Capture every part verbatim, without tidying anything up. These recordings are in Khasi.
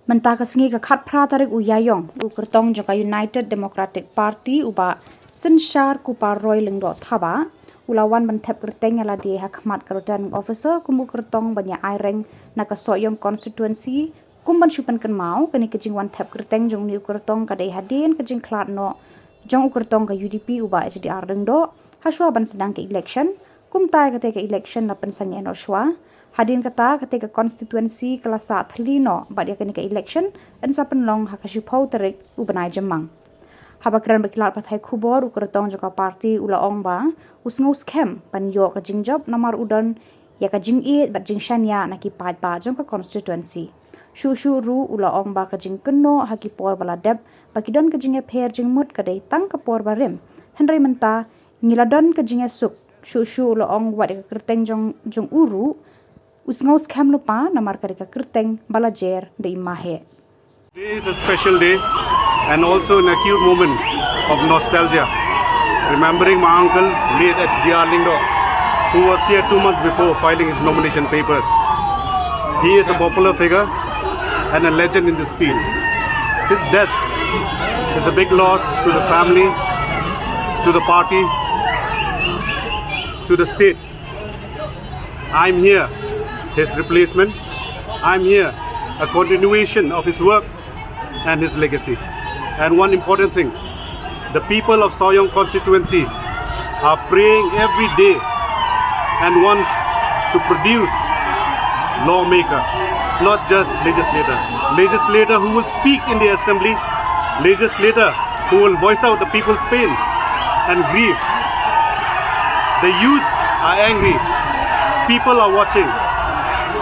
Mynta ka sngi ka khatphra tarik u Ïaïong, u kyrtong jong ka United Democratic Party u Bah Synshar Kupar Roy Lyngdoh Thabah u la wan ban thep kyrteng ïa lade ha khmat ka Returning Officer kum u kyrtong ban ïa aireng na ka Sohiong Constituency. Kum ban shu pynkynmaw, kane ka jingwan thep kyrteng jong une u kyrtong ka dei hadien ka jingkhlad noh jong u kyrtong ka U D P u Bah H D R Lyngdoh hashwa ban sdang ka election. Kumta ïa katei ka election la pynsangeh noh shwa. Hadien kata, katei ka constituency ka la sah thylli noh bad ïa kane ka election yn sa pynlong ha ka shiphew tarik u bnai Jymmang. Haba kren bad ki lad pathai khubor, u kyrtong jong ka party u la ong ba u sngew skhem ban ïoh ka jingjop namar u don ïa ka jingïeit bad jingshaniah na ki paidbah jong ka constituency. Shuh shuh ruh u la ong ba ka jingkynnoh ha ki por ba la dep ba ki don ka jingïapher jingmut ka dei tang ka por barim. Hynrei mynta ngi la don ka jingïasuk. Shuh shuh u la ong wat ïa ka kyrteng jong, jong u ruh u sngew skhem lypa namar ka dei ka kyrteng ba la jer da i Maheh. Today is a special day and also an acute moment of nostalgia, remembering my uncle, late H D R Lyngdoh, who was here two months before filing his nomination papers. He is a popular figure and a legend in this field. His death is a big loss to the family, to the party, to the state. I'm here, his replacement. I'm here, a continuation of his work and his legacy. And one important thing, the people of Sohiong constituency are praying every day and wants to produce lawmaker, not just legislator. Legislator who will speak in the assembly, legislator who will voice out the people's pain and grief. The youth are angry. People are watching.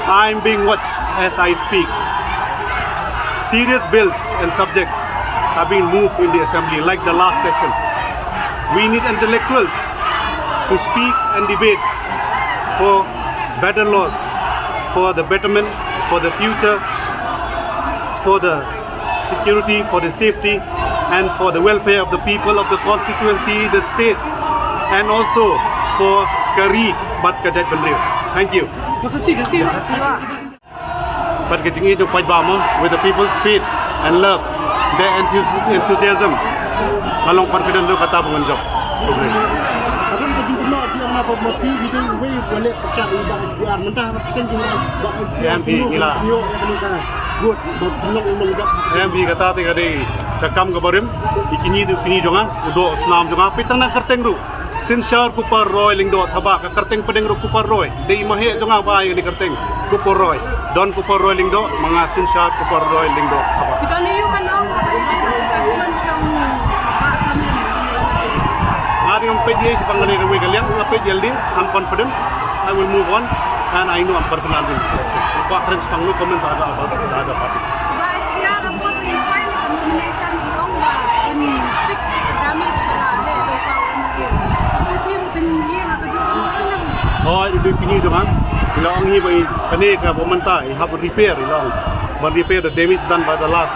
I'm being watched as I speak. Serious bills and subjects are being moved in the assembly, like the last session. We need intellectuals to speak and debate for better laws, for the betterment, for the future, for the security, for the safety, and for the welfare of the people of the constituency, the state, and also for ka ri bad ka jaitbynriew. Thank you. Makasih, makasih. Bad ka jingïeit jong paidbah mo, with the people's faith and love, their enthu-, enthusiasm, nga long confident ruh kata ba ngan jop. Ka don ka jingkynnoh biang na ba ma phi ki dei uwei u leh pyrshah ïa ka H D R, mynta ha ka chen jong ka H D R. Em phi, ngi la. Ïoh ïa kane ka vote ba pynlong u nongjop. Em phi, kata te ka dei ka kam kaba rim. Ïa kine, ïa kine jong nga, u doh snam jong nga, phi tang na kyrteng ruh. Synshar Kupar Roy Lyngdoh Thabah, ka kyrteng pdeng ruh Kupar Roy. Dei i Maheh jong nga ba ai kane kyrteng Kupar Roy. Don Kupar Roy Lyngdoh, ma nga Synshar Kupar Roy Lyngdoh Thabah. Phi don ïa u ban ong ba ïa dei na ka performance jong Bah Samlin. Nga dei ngam peit ïa i shaphang kane kawei ka liang, nga peit ïa lade, I'm confident. I will move on and I know I'm confident I'll win this election. Kwah kren shaphang, no comments, ada, ada, ada party. Ba H D R report ni file ka nomination i ong ba in fix ka damage ba la leh da u M L A. To phi ruh phin ïeng ha kajuh ka mat shuh. So, i dei pynïeng jong nga. I la ong hi ba i kane kaba mynta i hap repair, i la ong. Ban repair the damage done by the last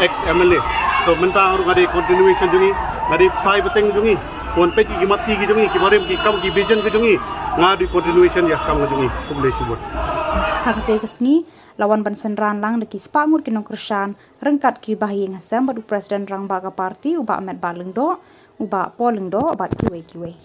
ex M L A. So mynta ruh nga dei continuation jong i, nga dei psai bteng jong i. Wan peit ki mat ki jong i, ki barim ki kam ki vision ki jong i. Nga dei continuation ïa kam ki jong i. Khublei shibun. Ha katei ka sngi la wan ban synran lang da ki spah ngut ki nongkyrshan ryngkat ki bahaïing hasem bad u President Rangbah ka party u Bah Metbah Lyngdoh, u Bah Paul Lyngdoh bad kiwei kiwei.